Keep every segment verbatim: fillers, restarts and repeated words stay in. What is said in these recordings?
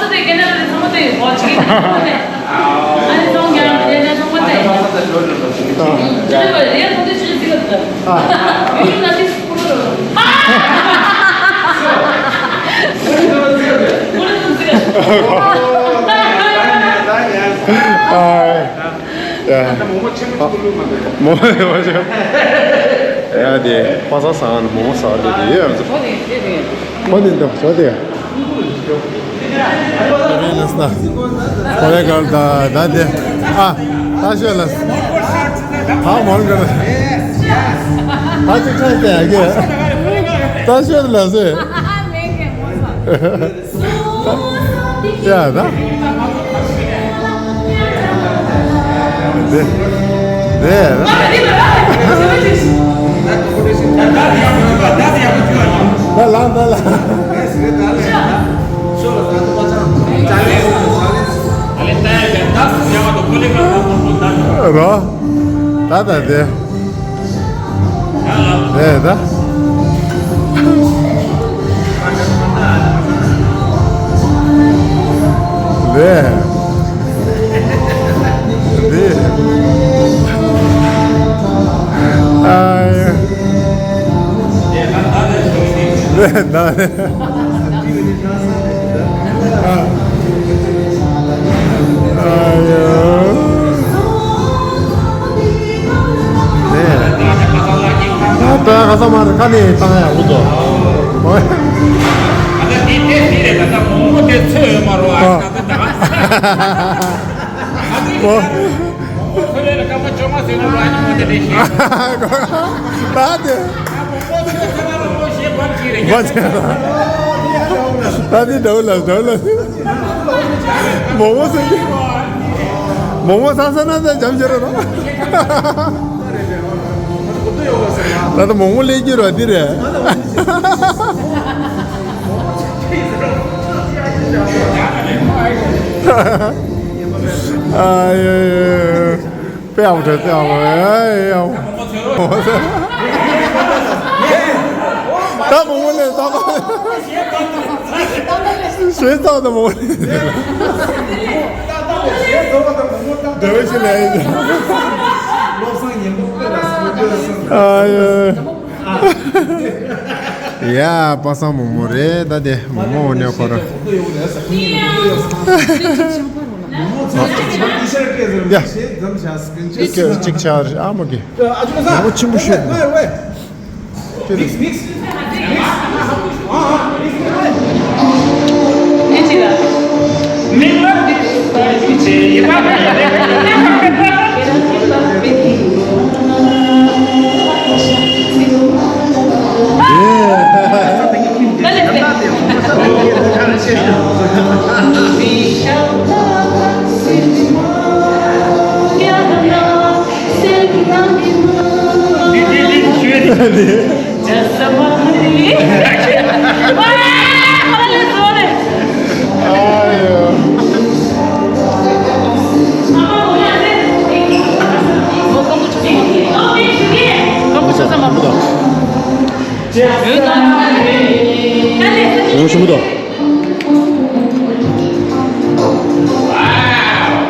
ཚོ་དེ་རྒན་ལགས་དེ་ཚང་མ་དེ་ཨོ་ཅིག་ཨ་ནི་ཚང་མ་རྒན་ལགས་དེ་ཚང་མ་དེ་ཅི་ལ་བ་རེད་ཡ་ཁོང་དེ་ཅི་ཟིག་ལ་ད་ཡུལ་ལ་དེ་སྐུ་རུ་རུ་ཨ་ཨ། ཡ། མོ་མོ་ཆེན་པོ་ཆེན་པོ་བླུགས་མ་འདུག་མོ་མོ་ཡ་དེ་པ་སངས་ས་ང་ནས་མོ་མོ་ཟ་ལེ་དེ་ཡོད་ཨ་ཙི། ཁོ་དེ་འདུག་ཟོ་དེ། ཁོ་རེ་ལ་ས་ཁོ་རེ་གར་ད་ད་དེ་ཨ་ད་ཤོད་ལ་ད་མོར་གར་ད་ཅིག་ཆགས་ཏེ་ཨ་གེ་ད་ཤོད་ལ་ཟེ། ཡ་ད། དེ། དེ་ད། ད་ལ་ད་ལ། རོ། ད་ད་དེ། རེད་ད། རེད། རེད། ཨ་ཡ། རེད་ད་རེད། ཨ་ཡ། ད་ག་ས་མ་རེད་ཁ་ནས་བཏང་ཡག་འུ་ཚོ། ཨ་ད་དེ་དེ་དེ་རེད་ད་ད་མོག་མོག་དེ་ཚོས་ཡོད་མ་རོ་ཨ་ད་ད་ད། ཨོ། ཁོ་ལས་ལ་སྐར་མ་བཅོ་ལྔ་ཟེར་ནོ་ར་ཉི་མ་དེ་རེད་ཤེས། ད་དེ། ད་དེ་འདྲ་བོ་ལ་འདྲ་བོ་ལ། མོག་མོག་ཟེར་གྱི། མོག་མོག་ཟ་ས་ན་ད་འཇམ་ཤེས་རེད་ད། ད་ལྟ་མོག་མོག་ལས་རྒྱུ་ར་འདི་རེད། ཨ་ཡ་ཡ་ཡ། དཔེ་ཡག་པོ་འདུག་དཔེ་ཡག་པོ་ཨེ་ཡག་པོ། ད་མོག་མོག་ལས་ད་ཞེས་ཙང་ད་མོག་མོག་ལས། འདོད་ཞིག་ལས་ཡིན། ཨ་ཡ། ཡ་པ་སངས་མོག་མོག་རེད་ད་དེ་མོག་མོག་འོ་ནས་ཁོ་ར། ཡ། གཅིག་ཆར་ཨ་མ་གི། མོག་མོག་ཆེན་པོ་ཤོད། ཡོད་ད། ཡོང་ཞུ་མི་འདུག་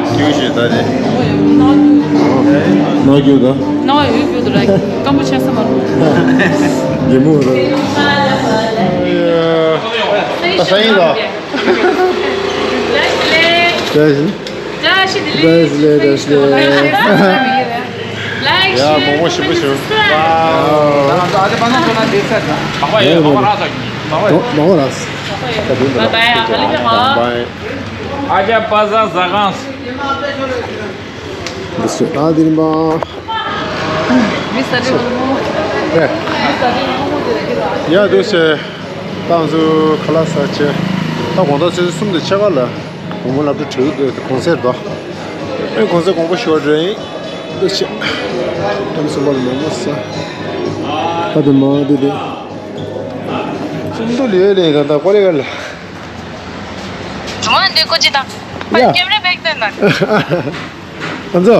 སྐྱིད་ཤོས་ད་རེད། ནག་རྒྱུ་ད། ནག་ཡོད་རྒྱུ་ད་ར་སྐམ་པོ་ཆགས་ས་མ་རེད། རྒྱལ་མོ་རེད། ད་ས་ཡིན་ད། བཀྲ་ཤིས་བདེ་ལེགས། བཀྲ་ཤིས་བདེ་ལེགས། བཀྲ་ཤིས་བདེ་ལེགས། Like, share, subscribe. ཡ་མང་པོ་ཞིག་པོ་ཞིག་ང་ཚོ་ཨ་ཅེ་པ་ན་ཚོ་ན་བེ་ཚ་ད། མང་པོ་ཡོད། མང་པོ་རག་ས། མང་པོ་ཡོད། མང་པོ་རག་ས། Bye bye. ཨ་ལི་ཀ་མ། Bye. ཨ་ཅེ་པ་ཟ་ཟ་གང་། འདི་སུ་ཨ་དེ་རིང་པ། མི་ས་རེ་མོ། ཡ་འདུག་སེ། ད་ང་ཚོ་ཁ་ལག་ཟ་ཆེ། ད་དགོང་དག་ཆུ་ཚོད་གསུམ་དང་ཕྱེད་ཀ་ལ། དགོང་མོ་སློབ་གྲྭ་གྲོལ་གི་གོང་ཚད་དོ། ཨེ་གོང་ཚད་དགོངས་པ་ཞུ་བ་རེད། འདུག་སེ། ཏམ་སུ་མ་ལ་མོག་མོག་ཟ། ད་དེ་མ་དེ་དེ། སུམ་མདོ་ལས་ལས་ད་ད་ཀོ་ལེ་ག་ལ། ང་འདི་ཀོ་ཅི་དང་། ཡ། ཀེམ་ར་བེག་དེ་ན། ཨ་ཚོ།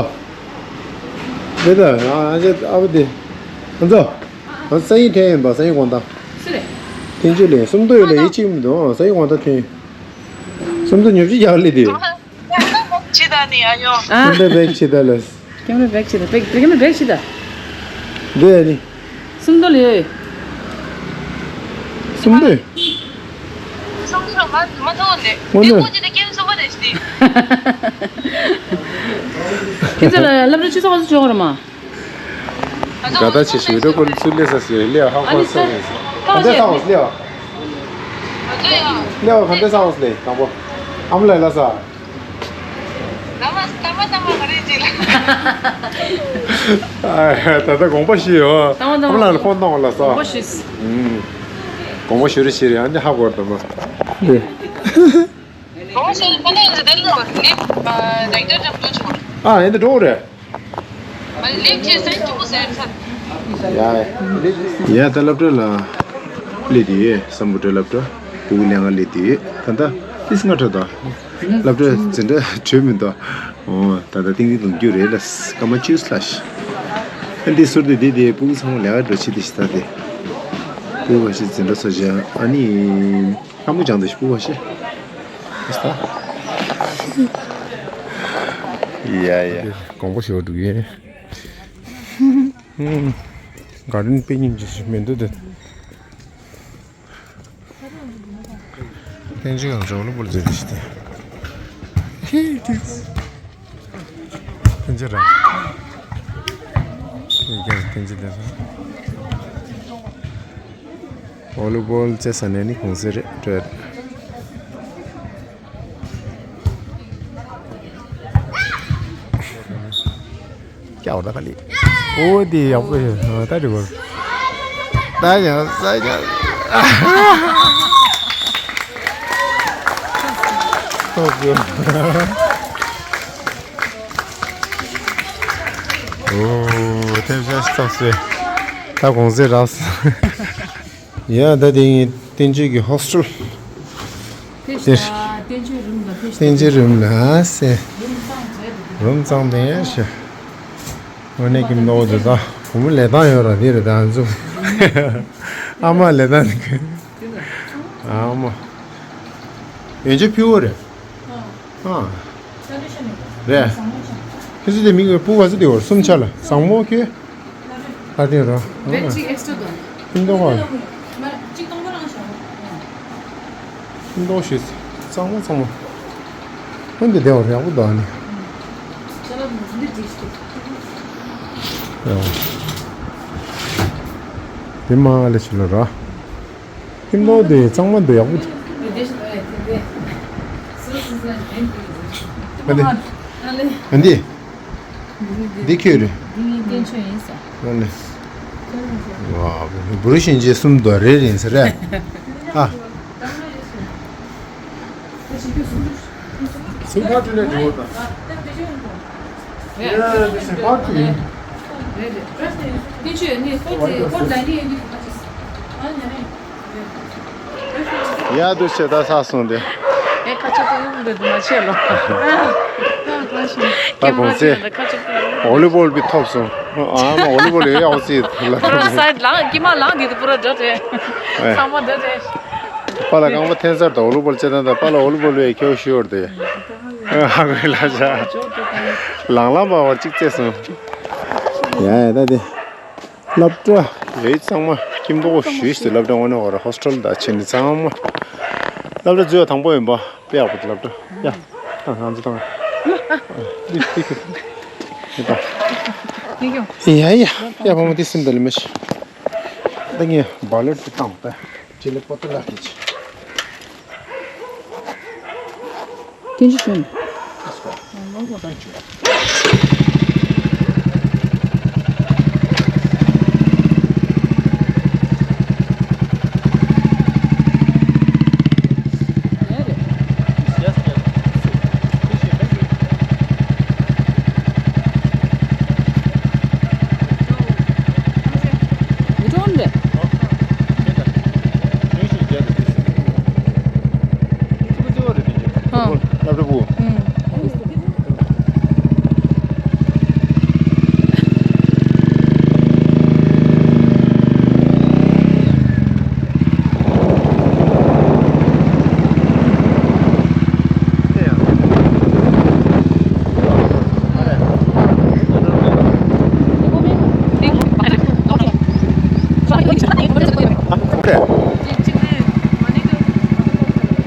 དེ་ད་ཨ་ཅེ་ཨ་བ་དེ། ཨ་ཚོ། ཨ་སང་ཉིན་ཐོན་ཡིན་པ་སང་ཉིན་དགོང་དག་སུ་རེད། ཐེན་ཅི་ལེ་སུམ་མདོ་ཡོད་ལེ་ཡིད་ཆེས་མི་འདུག་སང་ཉིན་དགོང་དག་ཐོན་ཡིན། སུམ་མདོ་ཉོ་ཅི་རྒྱག་ལེ་དེ། ཅི་ད་ནི་ཨ་ཡོ། ཨ། སུམ་མདོ་བེག་ཅི་ད་ལེ། ཀེམ་ར་བེག་ཅི་ད་བེག་ཀེམ་ར་བེག་ཅི་ད། འདི་ཨ་ནི། སུམ་མདོ་ལེ། སུམ་མདོ། སུམ་མདོ་མ་མ་ཐོག་ནས། དངོས་གནས། ཁྱེད་ཚོ་ལ་སློབ་གྲྭ་ཆུ་ཚོད་ག་ཚོད་འབྱོར་བ་རེད་མ། ག་ད་ཆེ་ཞུ་རེ་ཀོ་ལི་ཚུ་ལེ་ས་སི་ལེ་ཧ་ཧ་ས་ལེ་ས། ག་འདྲ་ས་ཧོ་ལེ་ཧ། ལེ་ཧ་ག་འདྲ་ས་ཧོ་ལེ་དང་པོ། ཨམ་ལ་ལ་ས། ད་ལྟ་དགོངས་པ་ཞུས་ཡོད། ཨམ་ལ་ལ་ཁོང་གནང་བ་ལ་ས། དགོངས་པ་ཞུས། ཨུམ། དགོངས་པ་ཞུ་རེ་ཞུ་རེ་ཨ་ནི་ཧ་གོ་ར་དང་པོ། ལེ། ཨ་ཡིན་ད་འགྲོ་རེད། ཡ་ཡ་ད་སློབ་གྲྭ་ལ་སླེབས་དུས་ཡོད། སམ་བྷོ་ཊ་སློབ་གྲྭ་སྤུ་གུ་ལེན་ག་སླེབས་དུས་ཡོད། ད་ལྟ་ཏིས་སྔ་དྲོ་དང་སློབ་གྲྭ་འཛིན་གྲྭ་གྲོལ་མི་འདུག་འོ་ད་ལྟ་ཏིང་ཏིང་ལུང་རྒྱུ་རེད་ལ་སྐར་མ་བཅུ་ལྷག་ཞིག་ཨ་འདི་ཟུར་དེ་འདི་དེ་སྤུ་གུ་ཚང་མ་ལས་ཀ་འགྲོ་ཆེ་དེ་ཞིག་ད་དེ་སྤུ་གུ་བ་ཞིག་འཛིན་གྲྭ་ཚོ་བྱས་ཨ་ནི། ལྷ་མོ་ལྗང་དུ་ཞིག་སྤུ་བ་ཤེས། ཡ་ཡ། དགོངས་པ་ཞུ་བ་འགྲོ་གི་ཡིན། ག་རེ་དཔེ་སྙིང་རྗེ་ཞིག་མི་འདུག་དེ། ཐེན་ཅིན་གང་ཇོ་ལོ་བོར་ཟེར་ཏེ་ཞིག་དེ། ཐེན་ཅིན་ར། ཐེན་ཅིན་དེ་སོང་། ཝོ་ལི་བོལ་རྩེ་ས་ནས་ནི་གོང་ཚད་རེད་སྤྲོད། ཀྱའོ་ད་ག་ལི། ཨོ་དེ་ཡག་པོ་ཡོད་ད་རི་བོར། ད་ཡང་ས་ཡང་། ཐོབ་ཡོད། ཨོ་ཐེབས་ཤ་ཤ་ས་སེ། ད་གོང་ཚད་རག་སོང་། ཡ་ད་དེ་ངའི་བསྟན་བཅོས་ཀྱི་ཧོ་སི་ཊེལ། དེ་ཕེབས་ཤ་བསྟན་བཅོས་རུམ་ལ་ཕེབས་ཤ། བསྟན་བཅོས་རུམ་ལ་ཨ་སེ། རུམ་གཙང་བས། རུམ་གཙང་བས་ཤ། དངོས་གནས་ཀྱི་མནོ་བོ་དེ་དག་བུ་མོ་ལས་སྟངས་ཡོད་ར་དེ་རེད་ད་ང་ཚོ། ཨ་མ་ལས་སྟངས་དེ་གི། ཨ་མ། ཡོན་ཆབ་ཕུལ་བ་རེད། ཨ། རེད། ཁྱེད་ཚོ་དེ་མིང་སྤུ་ག་ཚོད་དེ་བར་གསུམ་ཆ་ལ་བཟང་མོ་ཁྱོད། ལྷ་ལྡན་ར། བེད་གཅིག་ཨེག་སི་ཊ་དང་། ཁྱིམ་ཐོག་ག་མར་གཅིག་སྟོང་པ་རང་བཞག་ཁྱིམ་ཐོག་ཞིག་གཙང་མ་གཙང་མ། ཁོང་དེ་བདེ་བར་ཡག་པོ་འདུག་ཨ་ནི། ཅ་ལག་འདི་འདི་ཞིག་ཡ། དེ་མ་ལས་ཆུ་ལ་ར། ཁྱིམ་ཐོག་དེ་གཙང་མ་འདུག་ཡག་པོ་འདུག་ཨ་འདི། འདི་ཁྱོད་རེད། ཨ་ནི། བ་བུ་རུ་གཞོན་སྐྱེས་གསུམ་དུ་རེ་རེ་ཡིན་ས་རེད། ཨ། སུ་ཕར་འགྲོ་ནས་འགྲོ་དང་། ཡ་འདི་སེ་ཕར་འགྲོ་ཡིན། ཡ་འདུག་བྱས་ད་ཚར་སོང་སྟེ། ཨེ་ཁ་ཆེ་ཏོ་ཡོང་འདོད་དུ་མ་ཆེ་ལོ། ད་གོང་ཚད། ཁ་ཆེ་ཏོ་ཡོང་ ཝོ་ལི་བོལ་བི་ཐོབ་སོང་། ཨ་མ་ཝོ་ལི་བོལ་ཡོད་ཡག་སི་ལ། པུ་ར་སའིད་ལང་ཀི་མ་ལང་དེ་དུ་པུ་ར་འདྲ་དེ། ཚང་མ་འདྲ་དེ། པཱ་ལགས་རྐང་པ་འཐེན་སར་དང་ཝོ་ལི་བོལ་བྱེད་སྟངས་དང་པཱ་ལགས་ཝོ་ལི་བོལ་བའི་ཁྱེའུ་ཤི་བར་དེ། ཧ་གོ་ལ་ཆ། ལང་ལང་པ་བར་གཅིག་བཙལ་སོང་། ཡ་ཡ་ད་དེ། སློབ་གྲྭ། ཡོད་ཚང་མ་ཁྱིམ་ཐོག་ཞུས་ཏེ་སློབ་གྲྭ་དངོས་གནས་བར་ཧོ་སི་ཊེལ་དང་ཕྱིན་ནས་ཚང་མ། སློབ་གྲྭ་འཛུལ་བ་དང་པོ་ཡིན་པ། དཔེ་ཡག་པོ་སློབ་གྲྭ། ཡ། ད་ང་ཚོ་དང་། ཡ་ཡ། ཡ་བུ་མོ་དེ་སེམས་ད་ལི་མ་ཤི། ད་ངས་བ་ལེ་ཊི་དེ་བཏང་པས། དེ་ལས་པོ་ཏི་ལ་ཁེ་ཆེ། Thank you.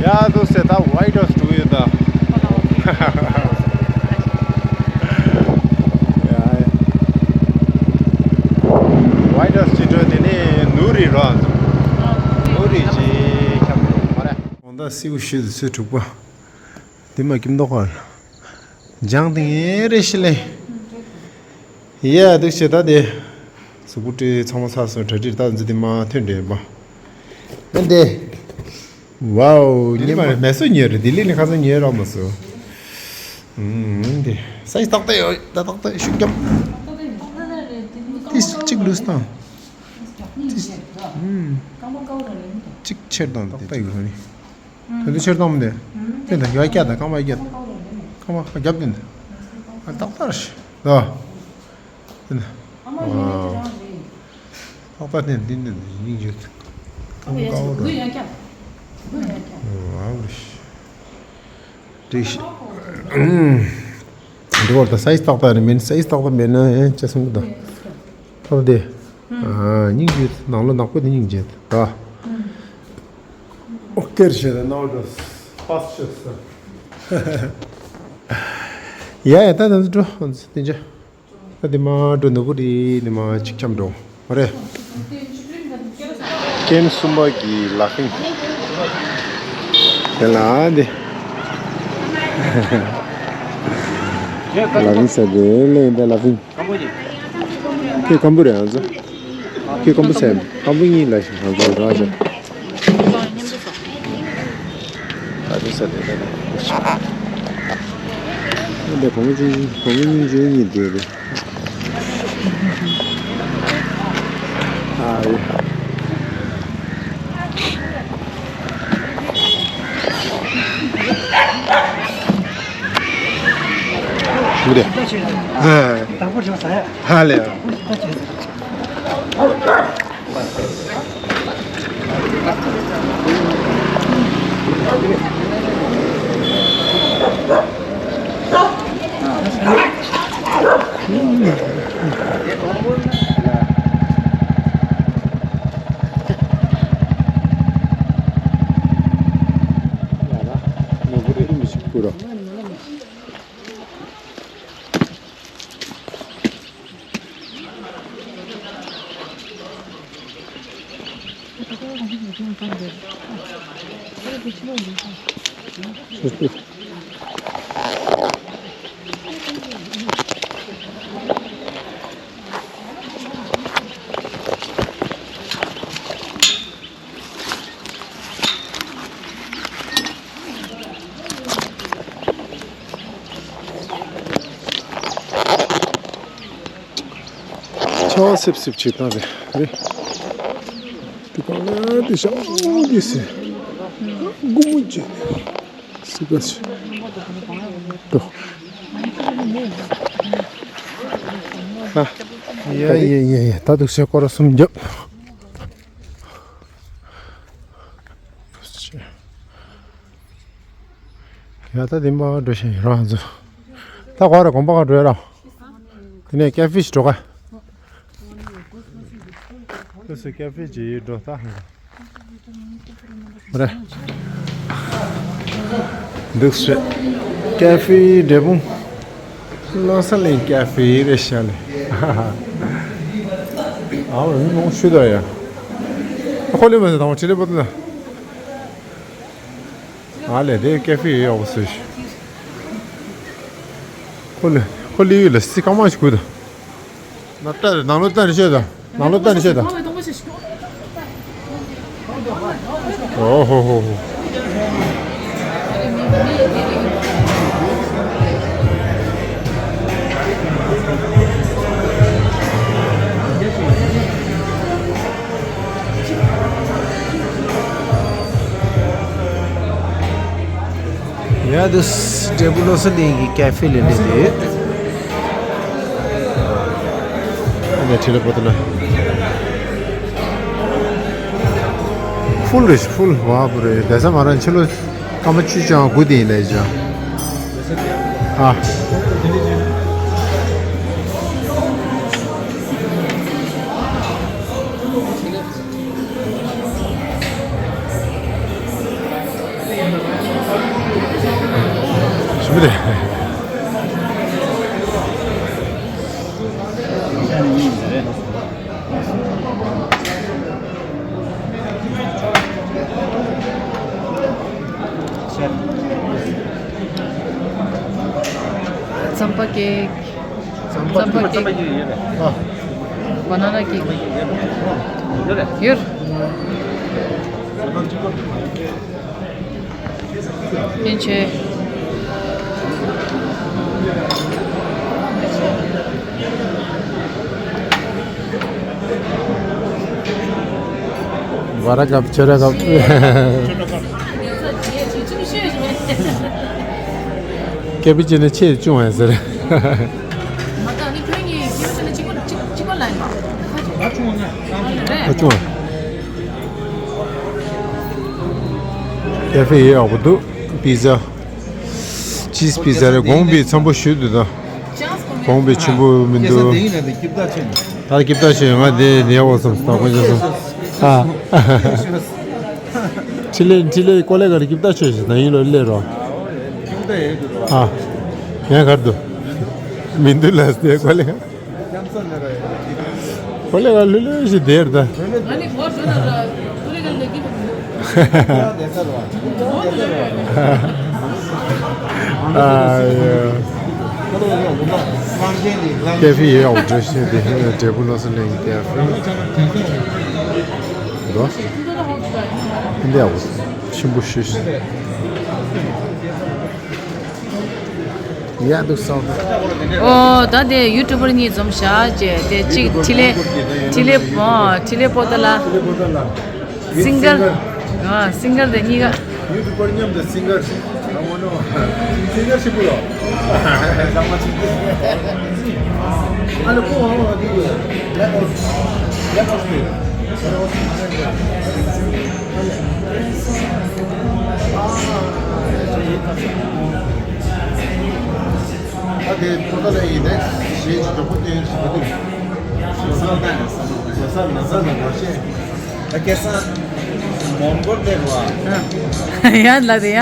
ཡ་དུ་སེ་ད་ཝའི་ཌོ་སི་འགྲོ་ཡོད་ད། ཝའི་ཌོ་སི་ཅི་འགྲོ་དེ་ནི་ནུ་རི་རོ། ནུ་རི་ཅི་ཁྱབ་མ་རེད། གོང་ད་སེའུ་ཤུ་དུ་སུ་དྲུག་པ། དེ་མ་ཀིམ་དོ་ཁར། ལྗང་དེ་ངའི་རེ་ཞི་ལེ། ཡ་དུ་ཤེ་ད་དེ། གཟུགས་པོ་བཀྲུས་ཚང་མ་ཚར་སོང་གྲ་སྒྲིག་ད་འཛི་དེ་མ་ཐོན་འདྲེན་པ། ཨ་འདི། ཝའོ་ཉི་མ་མེ་སོ་ཉོས་རེད། ལྡི་ལི་ནས་ཁ་སང་ཉོས་རག་མ་སོང་། ཨུམ་འདི་སའི་ཏག་ཏག་ཡོད་ད་ཏག་ཏག་ཤུགས་རྒྱབ། ཏིས་གཅིག་ལུས་དང་། ཏིས་ཨུམ། གཅིག་ཆེར་དང་ཏག་ཏག་ཡོད་ནི། དེ་ཚོ་ཕྱིར་གཏོང་མི་འདུག་དེ་འདྲ་ཡོད་སྐྱ་དང་རྐང་པ་སྐྱ་དང་། རྐང་པ་རྒྱབ་དེ་འདྲ། ཨ་ཏག་ཏག་རེད། ལོ། དེ་འདྲ། ཏག་ཏག་དེ་འདི་འདི་འདི་སྙིང་རྗེ། རྐང་པ་དཀར་པོ་དང་། ཨ་རེད། འགྲིག་ཤི། འགྲོ་བར་དང་སའི་ཏག་ཏག་རེད། མིན་སའི་ཏག་ཏག་མེད་ན་ཨེ་ཅི་གསུང་གི་དང་། ཐོབ་དེ། ཨ་སྙིང་རྗེ། ནང་ལོ་ནག་པོ་དེ་སྙིང་རྗེ་ད། ཨོ་ཀེ་རེད་ཤེས་ད་ནའོ་འགྲོ། པཱས་ཤོད་ས། ཡ་ཡ་ད་ད་འགྲོ་འདི་འཇོ། ད་འདི་མ་འགྲོ་ནོར་བུ་རི་འདི་མ་གཅིག་འཁྱམ་འགྲོ་མ་རེད། ཀེམ་གསུམ་པ་གི་ལ་ཕིང་། དེ་ལ་འདི། ལ་ཕིང་ས་དེ་ལེ་འདི་ལ་ཕིང་། ཁྱོད་སྐམ་པོ་རེད་ཨ་ཙི། ཁྱོད་སྐམ་པོ་སེམས་སྐམ་པོ་གཉིས་ལ་ཞིག་ང་ཚོ་ར་ཞིག་ཨ་ཙི་ས་དེ་ད་ནི། འདི་བུ་མོ་གཅིག་བུ་མོ་གཉིས་བཅུ་གཉིས་འདུག་རེད། ཨ་ཡེ། མི་རེད། ཨ། དང་པོ་རེད་ཟ་ཡ། ཧ་ལས། ཆར་པ་སིབ་སིབ་བྱེད་སྟངས་རེད། རེད། དེ་གང་ལ་དེ་ཤ་འོ་དེ་སེ། སྒོ་མོ་བྱེད་ནས་སི་ཀ་ཆེ་འགྲོ། ཨ་ནི་ད་ལྟ་ང་ཚོ་ལ་ ཡ་ཡ་ཡ་ཡ། ད་འདུག་སེ་སྐོར་ར་གསུམ་རྒྱབ། ཡ་ད་དེ་མ་འགྲོ་ཤེས་རང་ཚོ། ད་གོ་ར་དགོན་པ་ག་འགྲོ་ཡ་ར། དེ་ནས་ཀེ་ཧྥེ་ཞིག་འགྲོ་ག། ལགས་སོ། ཀེ་ཧྥེ་ཅིག་འགྲོ་ད། རེད། འདུག་སེ། ཀེ་ཧྥེ་འབྲས་སྤུངས། བློ་གསལ་གླིང་ཀེ་ཧྥེ་རེད་ཤག་ལེ། ཨ་མི་མང་ཤོས་ད་ཡ། ཁོ་ལེ་མ་ཟེར་དང་བ་ཁྲི་ལེ་པོ་ཏི་ལ། ཨ་ལེ་དེ་ཀེ་ཧྥེ་ཡོད་ཡོད་པ་སུ་ཞིག་ཁོ་ལེ་ཁོ་ལེ་ཡོད་ལ་སི་ཀ་མ་ཞིག་གུ་ད། ནང་ལྟ་ནང་ལོ་ལྟ་ནས་ཤོད་ད། ནང་ལོ་ལྟ་ནས་ཤོད་ད། ཨོ་ཧོ་ཧོ་ཧོ། ཡ་འདི་འབྲས་སྤུངས་བློ་གསལ་གླིང་གི་ཀེ་ཧྥེ་ལ་སླེབས་ཡོད། ཨ་ནི་ཁྲི་ལ་པོ་ཏི་ལ། ཧྥུལ་རེད་ཧྥུལ། བ་པུ་རེད། བསྡད་ས་མ་རང་ཕྱི་ལོ་སྐར་མ་བཅུ་ཅང་དགུ་དེ་ཡིན་ནའི་ཅང་། ཨ། ཞིམ་པོ་རེད། རྩམ་པ་ཀེག་རྩམ་པ་ཀེག་ཨ། བ་ན་ན་ཀེག་ཡོད། ཡོད། ཡོད། ཡོད། ཡིན་ཆེ། བ་ར་ཀབ་ཆོ་ར་ཀབ། ཀེ་པི་ཅི་ནི་ཆེས་ཆུང་བ་ཟེར། མ་ད་ནི་ཁྱོད་ཉིད་ཀེ་པི་ཅི་ནི་གཅིག་པ་གཅིག་པ་ལ་ཡིན་པ། ཨ་ཆུང་བ། ཨ་ཆུང་བ། ཀེ་ཧྥེ་ཡོད་ཡག་པོ་འདུག་པི་ཛ། ཅིས་པི་ཛ་རེད། གོང་པའི་འཚམ་པོ་ཞུ་འདུག་ད། གོང་པའི་ཆེན་པོ་མི་འདུག་ད་སྐྱིབ་ཐག་ཆོད་ནས་ད་སྐྱིབ་ཐག་ཆོད། ང་དེ་ནས་འོ་སོང་ད་དཀོན་མཆོག་གསུམ། ཨ། ཁྲི་ལེ་ཁྲི་ལེ་ཀོ་ལེ་གར་སྐྱིབ་ཐག་ཆོད་ཞིག་ད་ཡིན་ལོ་ལེ་རོ། ཨ། ངས་གར་འདུག་མི་འདུག་ལ་སྟེ་ཀོ་ལེ། ཁོ་ལས་ཀ་ལྷོད་ལྷོད་ཞིག་བསྡད་ད། ཨ་ཡ། ཀེ་ཧྥེ་ཡོད་ཡག་འདྲ་ཞིག་དེ་འབྲས་སྤུངས་བློ་གསལ་གླིང་གི་ཀེ་ཧྥེ། འདུག་འདི་ཡག་པོ་ཆེན་པོ་ཞིག་ཡ་འདུག་སོང་། ཨོ་ད་དེ་ཡུ་ཊུབ་པར་གཉིས་འཛོམས་བཞག་ཅེས་དེ་གཅིག་ཁྲི་ལེ། ཁྲི་ལེ། ཨོ་ཁྲི་ལེ་པོ་ཏ་ལ། སིང་གར། ཨོ་སིང་གར་དེ་གཉིས་ཀ། ཡུ་ཊུབ་པར་མཉམ་དུ་སིང་གར། སིང་གར་ཞིག་པོ་ཡོད། ཨ་ལེ་པོ་ཨོ་ཨོ་དེ་ལེ་ཨོ་ལེ་ཨོ་ཨ་དེ་པོ་ཏ་ལ་ཡིན་ནས་གཞས་ཀྱི་མགྱོགས་པོ་བསྟན་ཞིག་མ་འདུག་བཟོ་ས་ན་ས་ན་བཟོ་ས་ན་ས་ན་བཟོ་ཤེས། ཨ་ཀེ་ས་མོན་གོལ་ལེ་རོ་ཨ། ཡ་ལ་རེ་ཡ།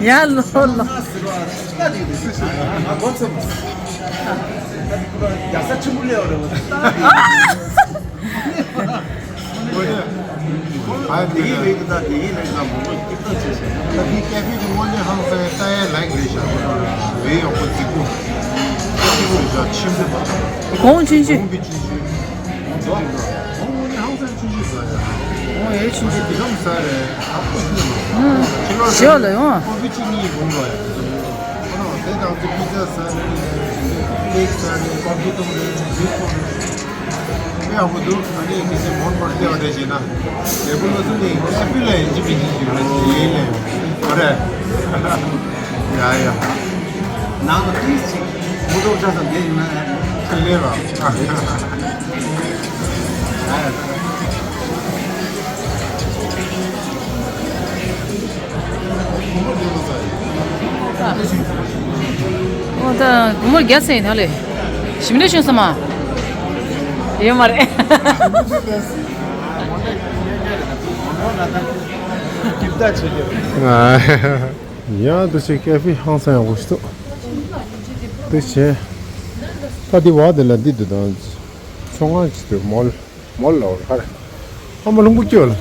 ཡ་ལོ་ལོ། ཨ་ཟེར་བ་ཨ་ཅི་ལྟ་དེ་དེ་སུ་ཞིག་ཨ་གོ་ཚོམ། རྒྱ་ས་ཆེན་པོ་ལེ་རོ་ལྟ་དེ། ཨ་དེ་ཡིན་ལེགས་ད་དེ་ཡིན་ལེགས་ད་མོ་མོ་སྐྱིད་པོ་བྱེད་ཤག་ད་དེ་ཀེ་ཧྥེ་གི་དངོས་གནས་ཧང་སང་ལྟ་ཡ་ལེགས་རེད་ཤག་རེད་ཡག་པོ་རྫིག་པོ། སྐྱིད་པོ་རེད་ཤག་ཆེན་པོ་དང་། གོང་ཆུང་ཆུང་། གོང་གི་ཆུང་ཆུང་། འདུག་གོང་དངོས་གནས་ཧང་སང་ཆུང་ཆུང་ཟ་ཡ། ཨོ་ཡོད་ཆུང་ཆུང་དེ་གམ་ཟ་རེད་ཨ་ཁོ་ཆུང་ཆུང་མ་ཟ། ཨུ། ཁྱེད་རང་ཞོག་ལ་ཡོང་ཨ། ཁོ་བི་ཅི་གཉིས་གོང་རོགས་ཡ། ཁོ་རང་དེ་དང་དུ་པི་ཛ་ཟ་རེད། ལེགས་ཟ་རེད། པར་ཀུ་བཏུང་རེད། ཇུས་གཏོང་རེད། དཔེ་ཡག་པོ་འདུག་ང་ནི་གལ་སྲིད་མོན་གྷོ་ལ་སླེབས་པ་འདྲ་བྱས་ན། འབྲས་སྤུངས་བློ་གསལ་གླིང་ཆེན་པོ་ལ་ཡིན་གཅིག་མིན་གཅིག་ཞིག་ཡོད་ན་དེ་ཡིན་ལས་ཡོད་རེད། ཡ་ཡ། ནང་དུ་ཏིས་ཅིག་མུ་ཏོག་ཆ་ཚང་དེ་ཡིན་ན་ཡ། ཨོ་ད་སྒོར་མོ་བརྒྱ་ཟེར་ཡིན་ད་ལེ། ཞིམ་འདྲ་བྱུང་སོང་མ། ཡོད་མ་རེད། ཡང་འདུག་སེ་ཀེ་ཧྥེ་ཧང་སང་ཡག་པོ་ཞིག་འདུག་འདུག་སེ། ད་འདི་བ་དེ་ལ་འདི་འདུག་དང་། ཚོང་ཁང་ཅིག་འདུག་མོལ། མོལ་ལ་འོར་ཧར། ཨ་མ་ལུང་པོ་སྐྱོལ།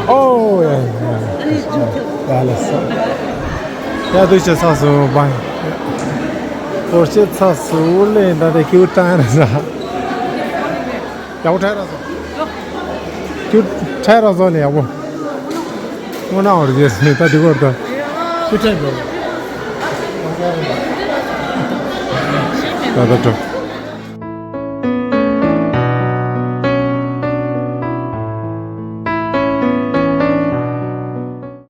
ཨོ་ཡ་ཡ་ཡ་ལ་ས། ཡ་དུས་ཆེ་ཚ་སུ་བ། སྐོར་ཆེ་ཚ་སུ་ལེ་ད་དེ་ཁྱེའུ་ཏང་ར་ས། ཡག་པོ་ཁྲལ་ར་སོང་། ཁྱེའུ་ཁྲལ་ར་སོང་ལེ་ཡག་པོ། སྔོ་ན་འོར་རྒྱས་ད་དེ་སྐོར་ད། ཁྱེའུ་ཁྲལ་འགྲོ། ད་ད་འགྲོ།